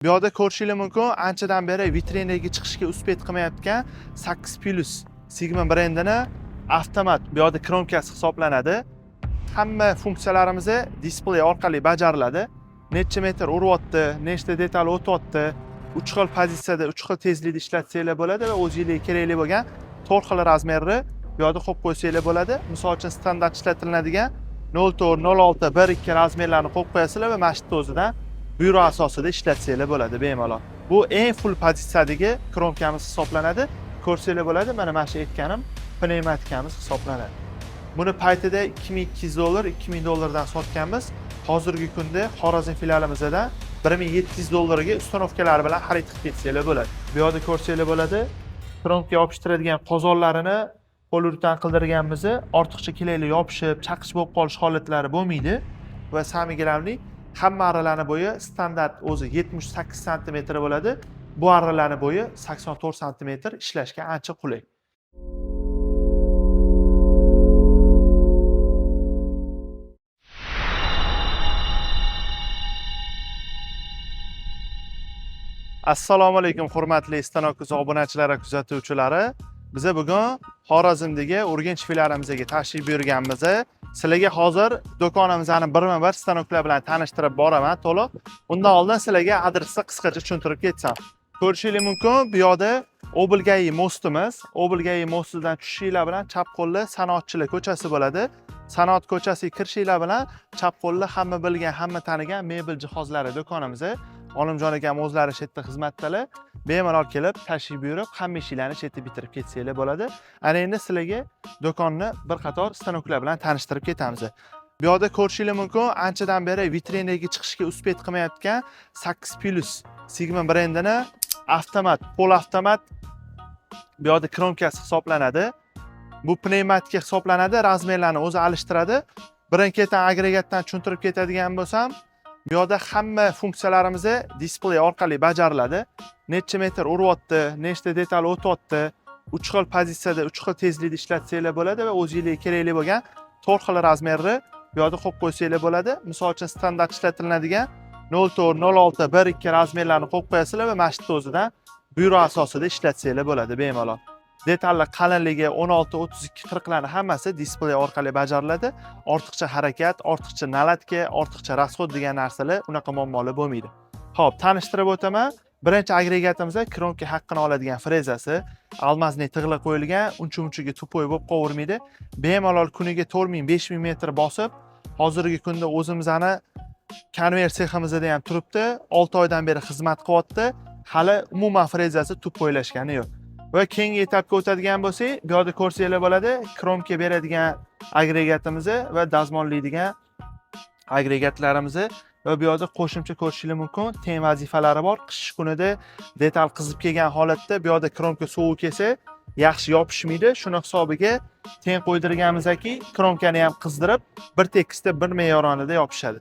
Bu yoqda ko'rishingiz mumkin, anchadan beri vitrinaga chiqishga успеть qilmayotgan 8 Plus Sigma brendini avtomat bu yoqda kromkasi hisoblanadi. Hamma funksiyalarimiz displey orqali bajariladi. Necha metr uryapti, nechta detal o'tyapti, 3 xil pozitsiyada, 3 xil tezlikda ishlatsanglar bo'ladi va o'zingizga kerakli bo'lgan 4 xil razmerni bu yoqda qo'yib qo'ysanglar bo'ladi. Misol uchun standart ishlatilinadigan 0.4, 0.6, 1.2 razmerlarni qo'yib qo'yasizlar va mana shu yerda o'zidan buyruq asosida ishlatsanglar bo'ladi bemalol. Bu eng full pozitsiyadagi kromkamiz hisoblanadi. Ko'rsanglar bo'ladi, mana shu aytganim pnevmatikamiz hisoblanadi. Buni paytida 2200 dollar, 2000 dollardan sotganmiz. Hozirgi kunda Xorazm filialimizda 1700 dollarga установка lari bilan xarid qilib ketsanglar bo'ladi. Bu yoqda ko'rsanglar bo'ladi, kromka yopishtiradigan qozonlarini poliuretan qildirganmiz. Ortiqcha kelayli yopishib, chaqish bo'lib qolish holatlari bo'lmaydi va самое главное hamma arralarni bo'yi standart o'zi 78 santimetr bo'ladi. Bu arralarni bo'yi 84 santimetr, ishlashga ancha qulay. Assalomu alaykum hurmatli Stanok obunachilari, kuzatuvchilari. Biza bugun Xorazmdagi Urganch filialimizga tashrif buyurganmiz. Sizlarga hozir do'konimizni birma-bir stanoklar bilan tanishtirib boraman to'liq. Undan oldin sizlarga adresni qisqacha tushuntirib ketsam. Ko'rishingiz mumkin, bu yoqda Obilgayi mostimiz. Obilgayi mostidan tushishinglar bilan chap qo'lda Sanoatchilar ko'chasi bo'ladi. Sanoat ko'chasiga kirishinglar bilan chap qo'lda hamma bilgan, hamma tanigan mebel jihozlari do'konimiz. Olimjon akam o'zlari shu yerda xizmatdalar. Bemalol kelib, tashrif buyurib, hamma ishlarni shu yerda bitirib ketsanglar bo'ladi. Ana endi sizlarga do'konni bir qator stanoklar bilan tanishtirib ketamiz. Bu yoqda ko'rishingiz mumkin, anchadan beri vitrinaga chiqishga успеть qilmayotgan 8 Plus Sigma brendini avtomat, pol avtomat bu yoqda kromkasi hisoblanadi. Bu pnevmatika hisoblanadi, razmerlarni o'zi alishtiradi. Birin-ketin agregatdan tushuntirib ketadigan bo'lsam, bu yoqda hamma funksiyalarimiz displey orqali bajariladi. Necha metr uryapti, nechta detal o'tyapti, 3 xil pozitsiyada, 3 xil tezlikda ishlatsanglar bo'ladi va o'zingizga kerakli bo'lgan 4 xil razmerni bu yoqda qo'yib qo'ysanglar bo'ladi. Misol uchun standart ishlatilinadigan 0.4, 0.6, 1.2 razmerlarni qo'yib qo'yasizlar va mana shu yerda o'zidan buyruq asosida ishlatsanglar bo'ladi bemalol. Detallar qalinligi 16, 32, 40 larni hammasi displey orqali bajariladi. Ortiqcha harakat, ortiqcha наладка, ortiqcha расход degan narsalar, unaqa muammolar bo'lmaydi. Xo'p, tanishtirib o'taman. Birinchi agregatimizda kromka haqqini oladigan frezasi, алмазный tig'li qo'yilgan, uncha-munchaga тупой bo'lib qovurmaydi. Bemalol kuniga 4000, 5000 metr bosib, hozirgi kunda o'zimizni konveyer seximizda ham turibdi. 6 oydan beri xizmat qilyapti. Hali umuman frezasi тупой lashgani yo'q. Va keyingi etapga o'tadigan bo'lsak, bu yoqda ko'rsanglar bo'ladi, kromka beradigan agregatimizni va dazmollaydigan agregatlarimizni va bu yoqda qo'shimcha ko'rishingiz mumkin, ten vazifalari bor. Qish kunida detal qizib kelgan holatda bu yoqda kromka sovuq kelsa, yaxshi yopishmaydi. Shuni hisobiga ten qo'ydirganmizki, kromkani ham qizdirib, bir tekisda, bir me'yoronida yopishadi.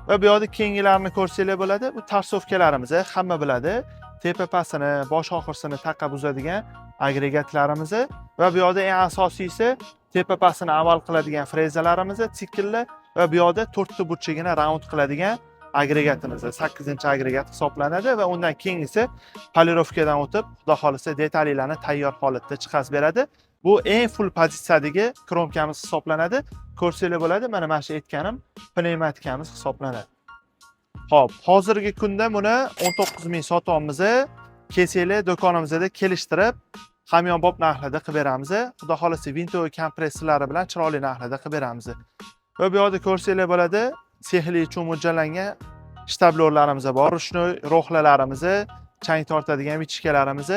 Va bu yoqda keyingilarini ko'rsanglar bo'ladi. Bu торцовка larimiz, hamma biladi. Tepa pastini, bosh oxirsini taqab uzadigan agregatlarimiz va bu yoqda eng asosiysi tepa pastini aval qiladigan frezalarimiz, sikllar va bu yoqda to'rtta burchagini round qiladigan agregatimiz, 8-agregat hisoblanadi va undan keyingisi polirovkadan o'tib, xudo xohlasa detallarni tayyor holatda chiqarib beradi. Bu eng full pozitsiyadagi kromkamiz hisoblanadi. Ko'rsanglar bo'ladi, mana shu aytganim pnevmatikamiz hisoblanadi. Xo'p, hozirgi kunda buni 19 ming sotyapmiz. Kelsanglar do'konimizda kelishtirib, hamyonbop narxlarda qilib beramiz. Xudo xohlasa винтовой kompressorlari bilan chiroyli narxlarda qilib beramiz. Va bu yoqda ko'rsanglar bo'ladi, sexli uchun mo'ljallangan штаблёр larimiz bor, ручной ro'xlalarimiz, chang tortadigan вытяжка larimiz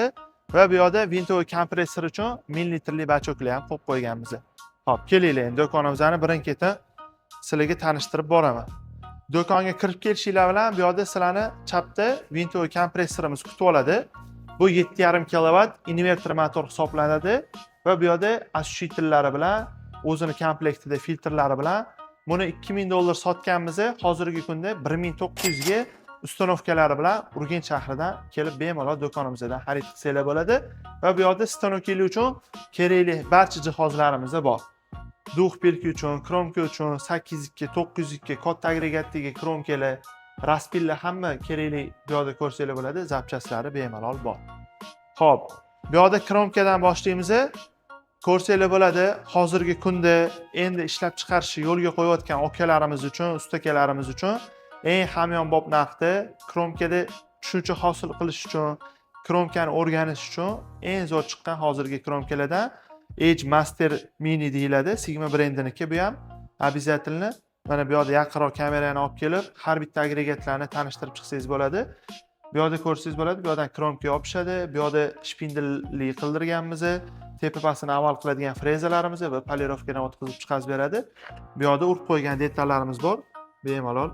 va bu yoqda винтовой kompressor uchun 1000 litrli бачок lar ham qo'yib qo'yganmiz. Xo'p, kelinglar endi do'konimizni birin-ketin sizlarga tanishtirib boraman. Do'konga kirib kelishinglar bilan bu yoqda sizlarni chapda винтовой kompressorimiz kutib oladi. Bu 7,5 kilovat invertor motor hisoblanadi va bu yoqda осушитель lari bilan, o'zini komplektida filtrlari bilan buni 2000 dollar sotganmiz. Hozirgi kunda 1900 ga установка lari bilan Urganch shahridan kelib bemalol do'konimizdan xarid qilsanglar bo'ladi. Va bu yoqda stanoklar uchun kerakli barcha jihozlarimiz bor. Двухпилка uchun, kromka uchun 802, 902 katta agregatdagi kromkalar, Распил lar, hamma kerakli bu yoqda ko'rsanglar bo'ladi, запчасть lari bemalol bor. Xo'p, bu yoqda кромка dan boshlaymiz. Ko'rsanglar bo'ladi, hozirgi kunda endi ishlab chiqarishni yo'lga qo'yayotgan akalarimiz uchun, ustakalarimiz uchun eng hamyonbop narxda кромка da tushuncha hosil qilish uchun, кромка ni o'rganish uchun eng zo'r chiqqan hozirgi кромка lardan Edge Master Mini deyiladi, Sigma brendiniki bu ham. Обязательно mana bu yoqda yaqinroq kamerani olib kelib, har bitta agregatlarni tanishtirib chiqsangiz bo'ladi. Bu yoqda ko'rsangiz bo'ladi, bu yoqdan кромка yopishadi, bu yoqda shpindelli qildirganmiz, tepa pastini amal qiladigan frezalarimiz va полировка dan o'tkazib chiqazib beradi. Bu yoqda urib qo'ygan detallarimiz bor, bemalol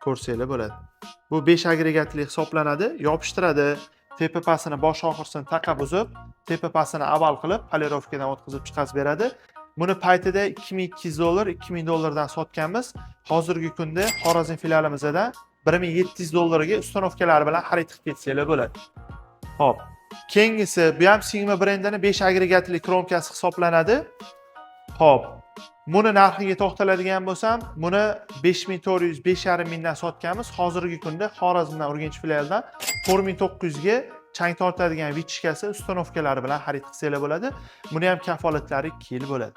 ko'rsanglar bo'ladi. Bu 5 agregatli hisoblanadi, yopishtiradi, tepa pastini, bosh oxirsini taqa buzib, tepa pastini aval qilib, полировка dan o'tkazib chiqazib beradi. Buni paytida 2200 dollar, 2000 dollardan sotganmiz. Hozirgi kunda Xorazm filialimizda 1700 dollarga установка lari bilan xarid qilib ketsanglar bo'ladi. Xo'p, keyingisi bu ham Sigma brendini 5 agregatli кромка si hisoblanadi. Xo'p, buni narxiga to'xtaladigan bo'lsam, buni 5400, 5,5 mingdan sotganmiz. Hozirgi kunda Xorazmdan, Urganch filialidan 4900 ga chang tortadigan вытяжка si, установка lari bilan xarid qilsanglar bo'ladi. Buni ham kafolatlari 2 yil bo'ladi.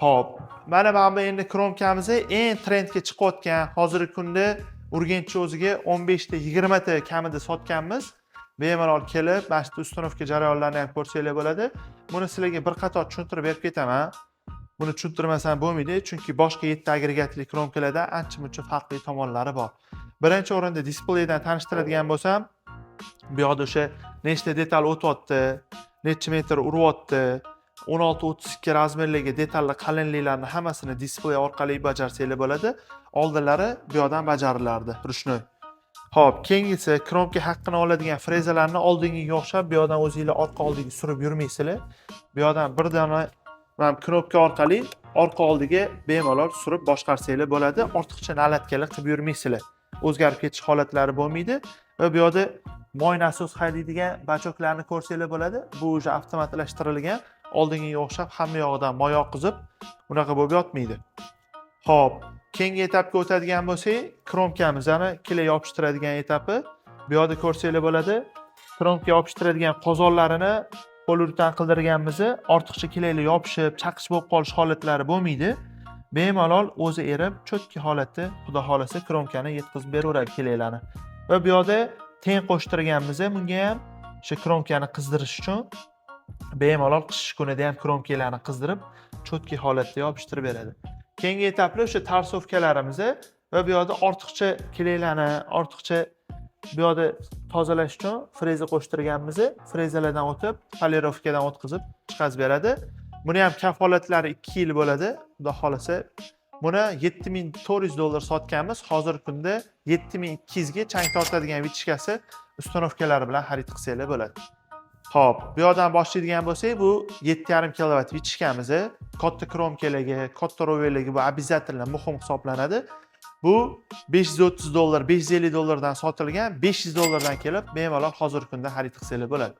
Xo'p, mana bu endi кромка miz eng trendga chiqayotgan, hozirgi kunda Urganchni o'ziga 15 ta, 20 ta kamida sotganmiz. Bemalol kelib, mana shu установка jarayonlarini ham ko'rsanglar bo'ladi. Buni sizlarga bir qator tushuntirib berib ketaman. Buni tushuntirmasam bo'lmaydi, chunki boshqa 7 agregatli кромка lardan ancha-muncha farqli tomonlari bor. Birinchi o'rinda displeydan tanishtiradigan bo'lsam, bu yoqda o'sha nechta detal o'tyapti, necha metr uryapti, 16-32 размер ligi detalli qalinliklarni hammasini displey orqali bajarsanglar bo'ladi. Oldinlari bu yoqdan bajarilardi ручной. Xo'p, keyingisi кромка haqqini oladigan frezalarni oldingiga o'xshab bu yoqdan o'zinglar orqa oldiga surib yurmaysizlar. Bu yoqdan bir dona mana bu knopka orqali orqa oldiga bemalol surib boshqarsanglar bo'ladi. Ortiqcha наладка lar qilib yurmaysizlar. O'zgarib ketish holatlari bo'lmaydi va bu yoqda moy nasos haydaydigan бачок larni ko'rsanglar bo'ladi. Bu уже avtomatlashtirilgan. Oldingiga o'xshab hamma yog'idan moy oqizib, unaqa bo'lib yotmaydi. Xo'p, keyingi etapga o'tadigan bo'lsak, кромка mizni клей yopishtiradigan etapi. Bu yoqda ko'rsanglar bo'ladi. Кромка yopishtiradigan qozonlarini poliuretan qildirganmiz. Ortiqcha клей lar yopishib, chaqish bo'lib qolish holatlari bo'lmaydi. Bemalol o'zi erib, чёткий holatda, xudo xohlasa, кромка ni yetkazib beraveradi клей larni. Va bu yoqda teng qo'shtirganmiz, bunga ham o'sha кромка ni qizdirish uchun bemalol qish kunida ham кромка larni qizdirib, чёткий holatda yopishtirib beradi. Keyingi etaplar o'sha торцовка larimiz va bu yoqda ortiqcha клей larni, ortiqcha bu yoqda tozalash uchun freza qo'shtirganmiz. Frezalardan o'tib, полировка dan o'tkazib chiqazib beradi. Buni ham kafolatlari 2 yil bo'ladi, xudo xohlasa. Buni 7400 dollar sotganmiz. Hozirgi kunda 7200 ga chang tortadigan вытяжка si, установка lari bilan xarid qilsanglar bo'ladi. Xo'p, bu yoqdan boshlaydigan bo'lsak, bu 7,5 kilovat вытяжка miz. Katta кромка larga, katta rovellarga bu обязательно muhim hisoblanadi. Bu 530 dollar, 550 dollardan sotilgan, 500 dollardan kelib bemalol hozirgi kunda xarid qilsanglar bo'ladi.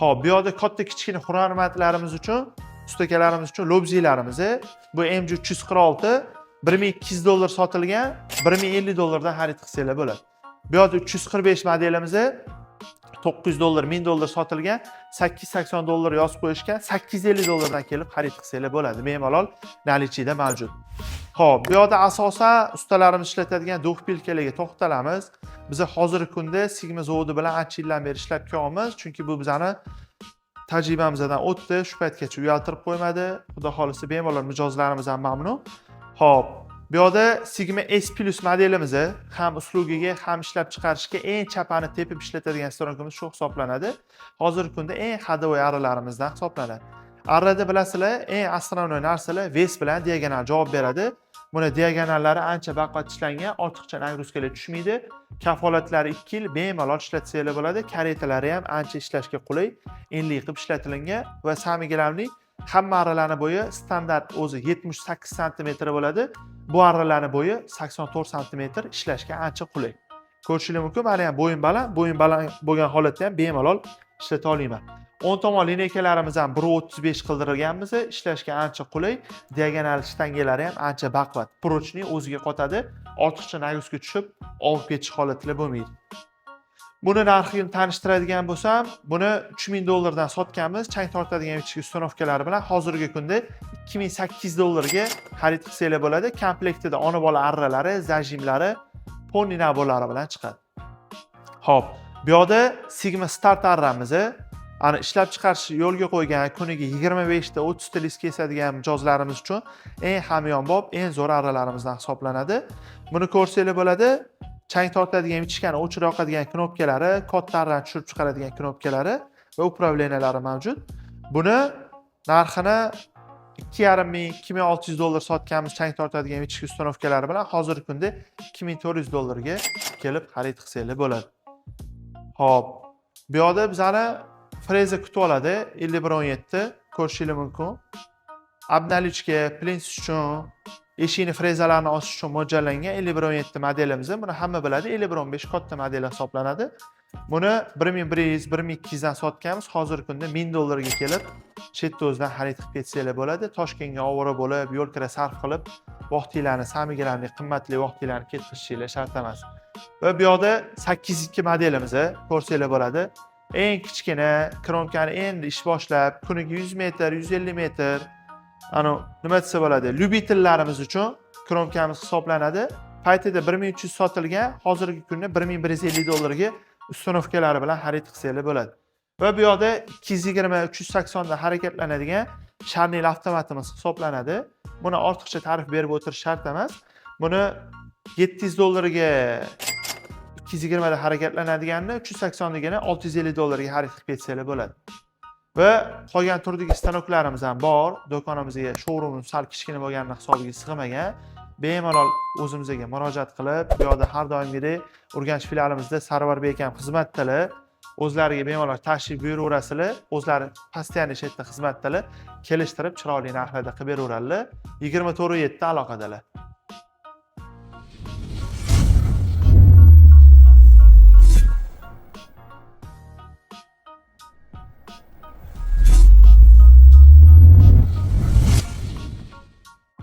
Xo'p, bu yoqda katta kichkina hurmatlarimiz uchun, ustakalarimiz uchun lobziylarimiz. Bu MG 346 1200 dollar sotilgan, 1050 dollardan xarid qilsanglar bo'ladi. Bu yoqda 345 modelimiz 900 dollar, 1000 dollar sotilgan, 880 dollar yozib qo'yishgan, 850 dollardan kelib xarid qilsanglar bo'ladi. Bemalol наличие da mavjud. Xo'p, bu yoqda asosan ustalarimiz ishlatadigan двухпилка larga to'xtalamiz. Biz hozirgi kunda Sigma zavodi bilan ancha yildan beri ishlab kelyapmiz, chunki bu bizani tajribamizdan o'tdi, shu paytgacha uyaltirib qo'ymadi. Xudo xohlasa, bemalol mijozlarimiz ham mamnun. Xo'p, bu yoqda Sigma S Plus modelimiz ham услуга ga, ham ishlab chiqarishga eng chapani tepib ishlatadigan stanokimiz shu hisoblanadi. Hozirgi kunda eng ходовой arralarimizdan hisoblanadi. Arrada bilasizlar, eng основной narsalar вес bilan diagonal javob beradi. Buni diagonallari ancha baquvvat ishlangan, ortiqcha нагрузка lar tushmaydi. Kafolatlari 2 yil, bemalol ishlatsanglar bo'ladi. Karetalari ham ancha ishlashga qulay, enli qilib ishlatilgan va самый главный, hamma arralarni bo'yi standart o'zi 78 santimetr bo'ladi. Bu arralarni bo'yi 84 santimetr, ishlashga ancha qulay. Ko'rishingiz mumkin, mani ham bo'yim baland, bo'yim baland bo'lgan holatda ham bemalol ishlata olaman. O'ng tomon линейка larimiz ham 1,35 qildirilganmiz, ishlashga ancha qulay. Diagonal shtangalari ham ancha baquvvat, прочный, o'ziga qotadi, ortiqcha нагрузка tushib olib ketish holatlar bo'lmaydi. Buni narxini tanishtiradigan bo'lsam, buni 3000 dollardan sotganmiz chang tortadigan ichki установка lari bilan. Hozirgi kunda 2800 dollarga xarid qilsanglar bo'ladi. Komplektida ona bola arralari, зажим lari, полный набор lari bilan chiqadi. Ho'p, bu yoqda Sigma Start arramiz, ana, ishlab chiqarish yo'lga qo'ygan, kuniga 25 ta, 30 ta list kesadigan mijozlarimiz uchun eng hamyonbop, eng zo'r arralarimizdan hisoblanadi. Buni ko'rsanglar bo'ladi, chang tortadigan вытяжка ni o'chirib yoqadigan knopkalari, katta arrani tushirib chiqaradigan knopkalari va управления lari mavjud. Buni narxini 2,5 ming, 2600 dollar sotganmiz chang tortadigan вытяжка установка lari bilan. Hozirgi kunda 2400 dollarga kelib xarid qilsanglar bo'ladi. Ho'p, bu yoqda bizani freza kutib oladi, 5117, ko'rishinglar mumkin. Обналичка, plintus uchun, eshikni frezalarini osish uchun mo'ljallangan 5117 modelimiz. Buni hamma biladi, 5115 katta model hisoblanadi. Buni 1100, 1200 dan sotganmiz. Hozirgi kunda 1000 dollarga kelib shu yerda o'zidan xarid qilib ketsanglar bo'ladi. Toshkentga ovora bo'lib, yo'l kira sarf qilib, vaqtinglarni, samigalarni, qimmatli vaqtinglarni ketkazishinglar shart emas. Va bu yoqda 8.2 modelimiz, ko'rsanglar bo'ladi. Eng kichkina кромка ni endi ish boshlab, kuniga 100 metr, 150 metr, ani nima desa bo'ladi, любитель larimiz uchun кромка miz hisoblanadi. Paytida 1300 sotilgan, hozirgi kunda 1150 dollarga установка lari bilan xarid qilsanglar bo'ladi. Va bu yoqda 220, 380 da harakatlanadigan sharnil avtomatimiz hisoblanadi. Buni ortiqcha ta'rif berib o'tirish shart emas. Buni 700 dollarga 220 da harakatlanadiganini, 380ligini 650 dollarga xarid qilib ketsanglar bo'ladi. Va qolgan turdagi stanoklarimiz ham bor. Do'konimizga, showroom sal kichkina bo'lgani hisobiga sig'magan. Bemalol o'zimizga murojaat qilib, bu yoqda har doimgidek Urganch filialimizda Sarvarbek akam xizmatdalar. O'zlariga bemalol tashrif buyuraverasizlar. O'zlari постоянно shu yerda xizmatdalar. Kelishtirib, chiroyli narxlarda qilib beraveradilar. 24/7 aloqadalar.